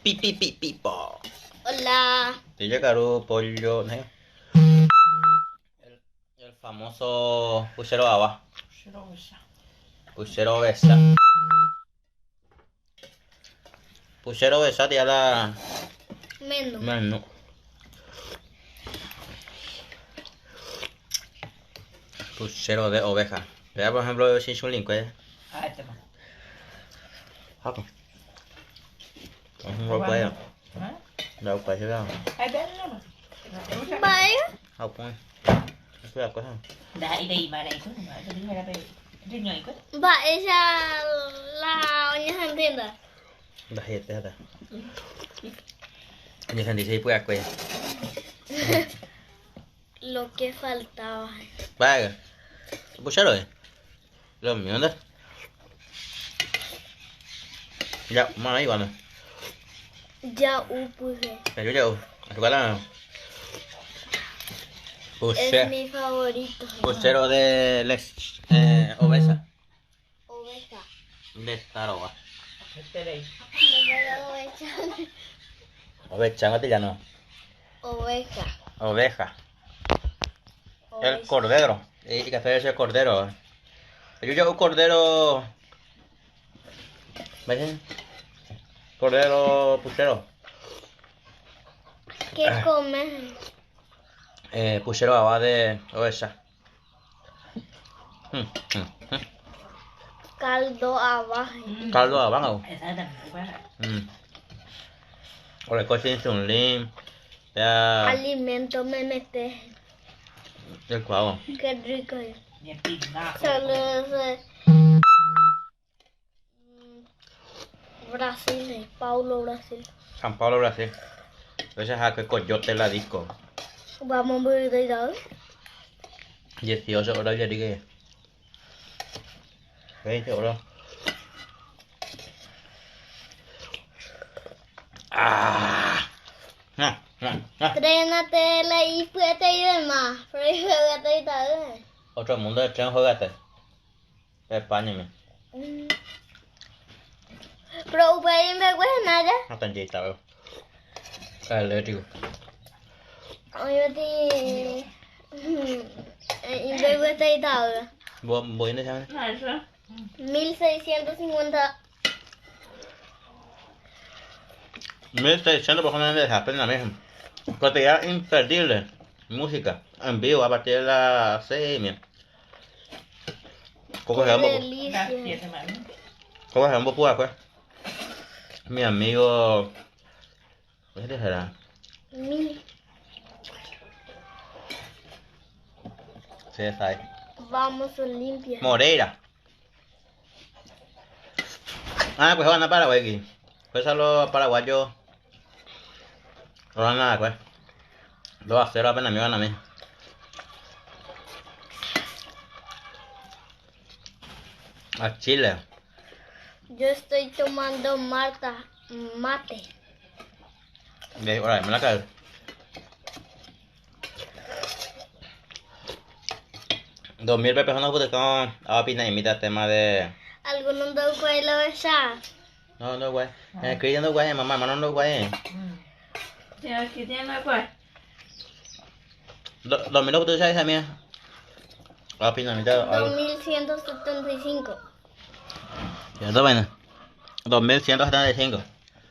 Pi pi pi pi po. Hola. Te karu pollo negro. El, el famoso puchero agua. Puchero besa. Puchero besa tía la Menú. menú. Puchero de oveja. Vea, por ejemplo, chinchulín, ¿eh? Ah, este no. Japo. Es un ropa ¿Ah? La upa se vea. Ahí ven, no, no. Vaya. Japo. Eso es cosa. Da, y de ahí, mara, hijo, no, eso dijo la pe. Yo hijo. Va, esa la oña se entienda. La gente esta. Yo sentí seis pues pues. Lo que faltaba. Vaya. Puchero, eh. Lo mío, ¿dónde? Ya, más ahí cuando. Ya upuse. Pero yo, la Es Puchero. mi favorito. Puchero de les obesa. Oveja. De Taroba. Este de ahí. No me oveja. Oveja, no te llamo. Oveja. Oveja. El Oveja. cordero. Y que hacer ese cordero. Yo llevo cordero. ¿Ves? Cordero puchero. ¿Qué comes? Puchero abad de oveja. Mm, mm, mm. Caldo abajo. Caldo abajo. Esa también, bueno. Mm. O le coche insulín. Ya. Alimento me mete. El cuavo. Qué rico es. Bien pinajo. Saludos. Brasil, Paulo, Brasil. San Pablo, Brasil. Entonces, a que coyote la disco. Vamos a ver de ahí. 18 horas ya dije. 20 horas. Ah. Ah, ah, ah. Trénate la y fuete y demás. Pero juégate y tal. Otro mundo de tren, juégate. España, Pero ustedes me cuesta nada. No tan chista, veo. Eléctrico. Oye, te. Y me cuesta y tal. Voy a saber. No, eso. 1650. 1600 personas de Japón la misma. Cotidiana imperdible. Música en vivo a partir de las 6:30. ¿Cómo se llama? Las Delicia. siete, mano. ¿Cómo se llama? Pues. Mi amigo. ¿Qué será? Mil. Sí, sabe. Vamos a Olimpia. Moreira. Ah, pues van a Paraguay aquí. Pues a los paraguayos. No van nada, pues. 2-0 apenas me van a mí. A Chile. Yo estoy tomando Marta mate. De ahora, me la cae. 2000 personas publicaron a opinar imita tema de. Algunos de ustedes lo besan. No, no, güey. Cristian no, güey, mamá, mamá, no, güey. Ya, aquí tiene, pues. 2000 lo que tú sabes, mía. Opina, imita. 2175. Ya está bueno. 2175.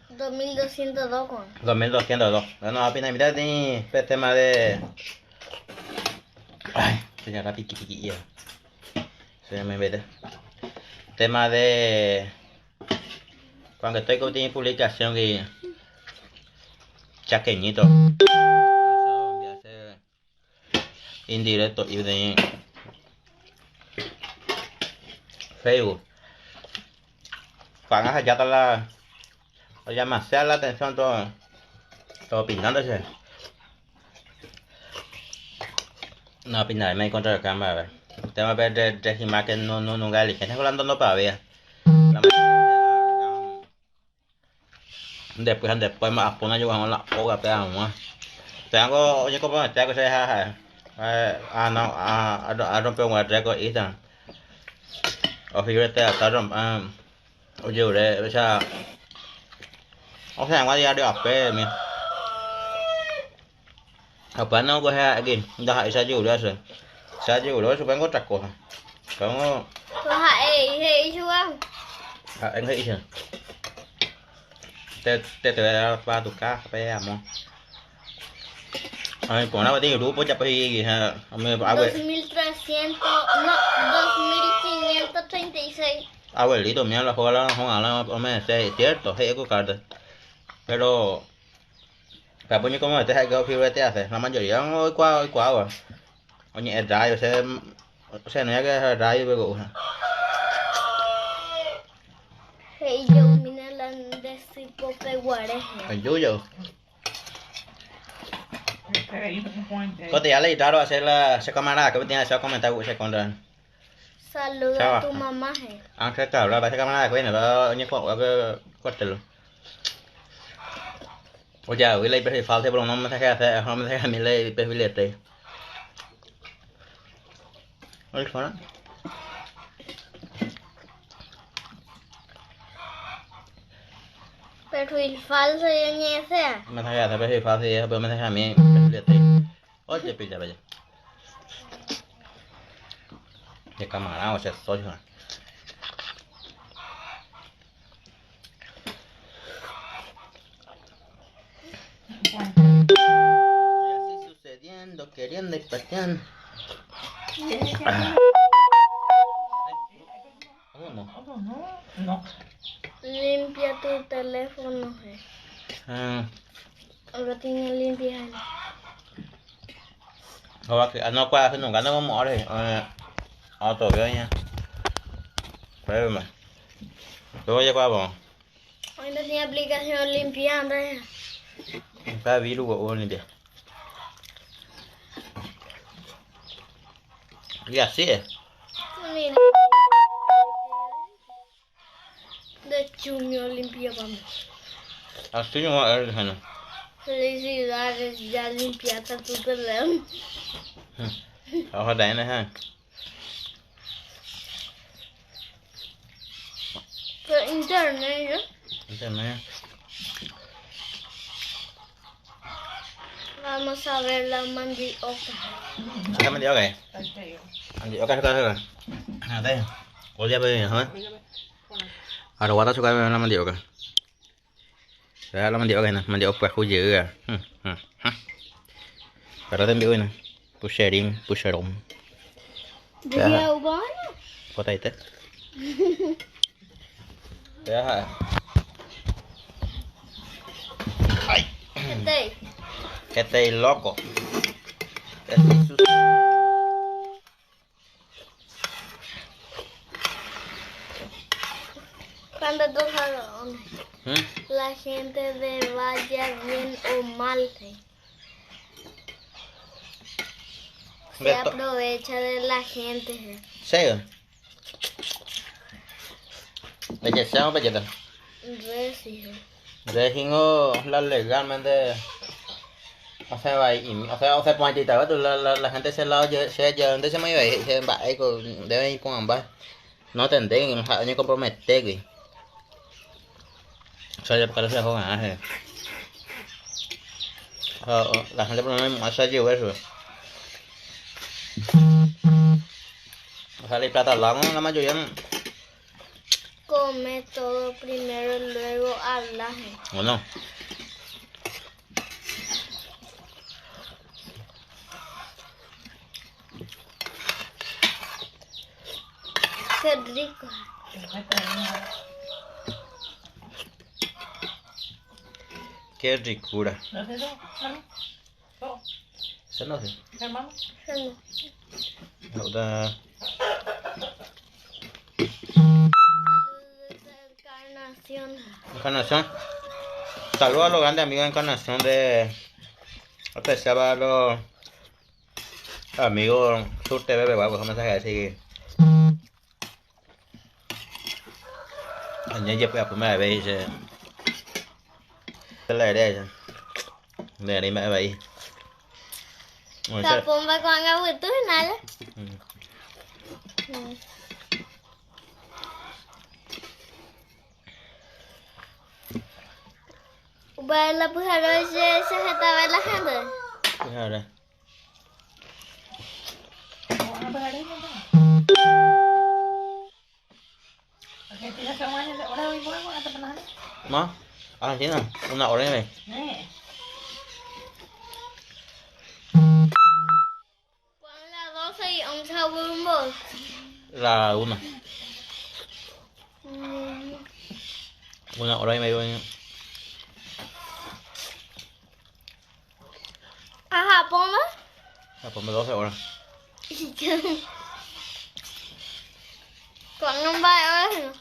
2202 con. 2202. No, no, opina, imita tiene este tema de. Ay, se llama piqui piqui ya. Se me vete. Tema de. Cuando estoy con tiene publicación y. Chaqueñito. Indirecto y de Facebook. Van a ya está la. O llama la atención todo. Todo pintándose. No, opinar, me encontré la cámara, a ver. Tema ver de de que no no nunca elige. hablando no para ver. Después después más pone yo con la hoga pero más. Tengo yo como tengo que se deja ah no ah a romper un récord y tan. O figúrate a rom oye, o sea. Osẽ hag̃ua diario apémi. Ha upéva no coge aquí, ndaha'éi che ajegure che. Che ajegure chupe otra cosa. Upévango. Ko ha'e he'i chupe. Ha'e he'i che. Te te te para tu casa, pe amo. Ay, porã peteĩ grupo japo he'i ha umi abue. 2300, no, 2536. Abuelito mío la juega la la ome cierto, he'i ko carta. Pero Pe oñekompromete ha'e ofiurete hace, la mayoría oikuaa oikuaáva. Oñe'ẽ radio, che che no que radio pe ko'u. He'i jeymína la nde sy pópe guare. Oju jey. Ko te ya le raro hacer la che camarada que tiene ese comentario che contra. Saluda a tu mamá. Ángel Cabral, parece camarada que viene, va oñekua'ua pe cuartel. Ojavy'i la iperfil falso pero no mensaje hace, no mensaje a mí la iperfil este. Oye, Perfil falso y oñesea. Mensaje hace perfil falso y eso, pero mensaje a mí perfil este. Oye, pilla, vaya. De camarada, o sea, soy yo. Y así sucediendo, queriendo y pateando. ¿Cómo no? No, no. Limpia tu teléfono. Ah. Ahora tiene limpia. No, cuál nunca no como ahora. Ah, todavía ya. Pruébame. Luego ya cuál Hoy no tiene aplicación limpiando. Cada virus o limpia. Y así es. Mira. De chumio limpia vamos. Así no va a ser, no. Felicidades, ya limpiaste tu teléfono. Ojo, de ahí, Pero internet, ¿no? Internet. Vamos a ver la mandioca. ¿La mandioca? Mandioca, choca, choca. Ah, Oye, pues, ¿eh? Ahora voy a chocar la mandioca. La mandioca, no, mandioca pues juye. Pero te envío, ¿no? Pucherín, pucherón. ¿De urbano? Potaite. Deja. Ay. Este. Este es loco. Cuando tú ¿Mm? La gente de vaya bien o mal. Se aprovecha de la gente. Sí. ¿De qué se llama Pecheta? Recijo. Recijo la legalmente. O sea, va y, o sea, o sea, la, la, la gente se la se ya donde se me iba se va deben ir con ambas. No te entienden, no ni comprometer, güey. O sea, ya porque se juegan, la gente por lo menos hace eso. O sea, la plata la la mayoría no. Come todo primero, luego habla. Bueno. Qué rico. Qué ricura. ¿No es eso, mami? No. Eso no sé. ¿Hermano? Eso no. Saludos Encarnación. Encarnación. Saludos a los grandes amigos de Encarnación de. Especial a los amigos Sur TV, guapo, un mensaje así. Ayer fue la primera vez. La idea. De ahí me va ahí. Japón va con agua tú nada. Upéva la pyhare che che hetave la gente. Pyhare. Ma, Argentina, una hora y media. Pon la 12 y 11 vos. La una. Una hora y media. A Japón, ¿no? Japón, 12 horas. ¿Cuándo va a hora?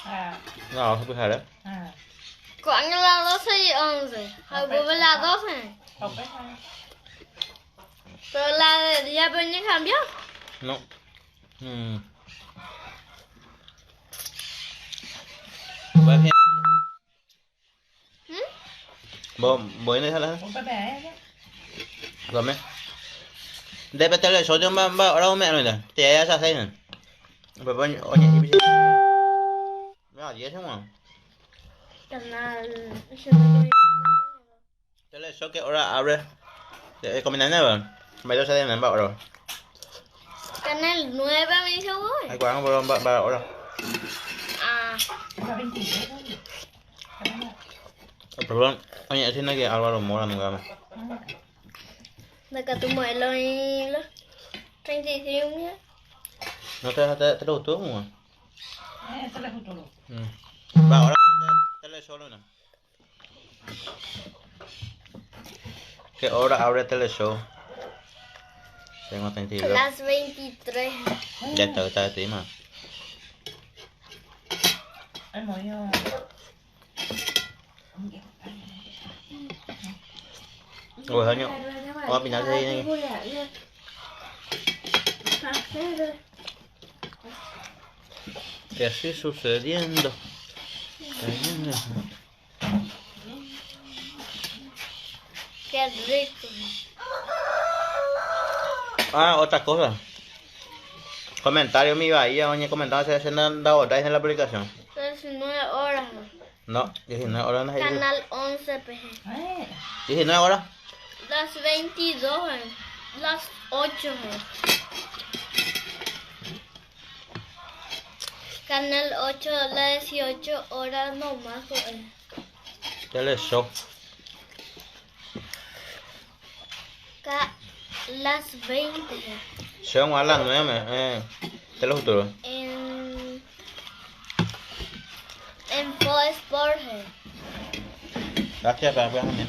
Ah. No, vamos a empezar, ¿eh? ¿Cuándo las 12 y 11? Japón las 12. Pero la de día peña cambió. No. Voy a dejar la. Dame. Debe tener sodio más ahora un menos. Te ya se hacen. Pero oye, y Mira, 10 uno. Canal. Teleshow que ahora abre. Comida nueva. Me lo se de ahora. Canal 9 me dijo voy. Ay, cuando va ahora. Ah. Perdón, oye, ese no es que Álvaro Mora nunca más. De acá tu modelo y los 35 mil. ¿No te, te, te gustó, mamá? Eso le gustó. Va, ahora te, te solo, ¿no? ¿Qué hora abre Teleshow? Tengo 32. Las 23. Ya está, está encima. El mollo. Ôi thôi nhá. Ôi, mình nói gì này. ¿Qué así sucediendo? Qué rico. Ah, otra cosa. Comentario mi bahía, oye, comentario se han dado otra vez en la aplicación. 19 horas. No, 19 horas no es. Canal 11 PG. 19 horas. Las 22, las 8. Canal 8, las 18 horas nomás. Teleshow. Las 20. Son a las 9, Telefuturo. En Fox Sports. Gracias, para que me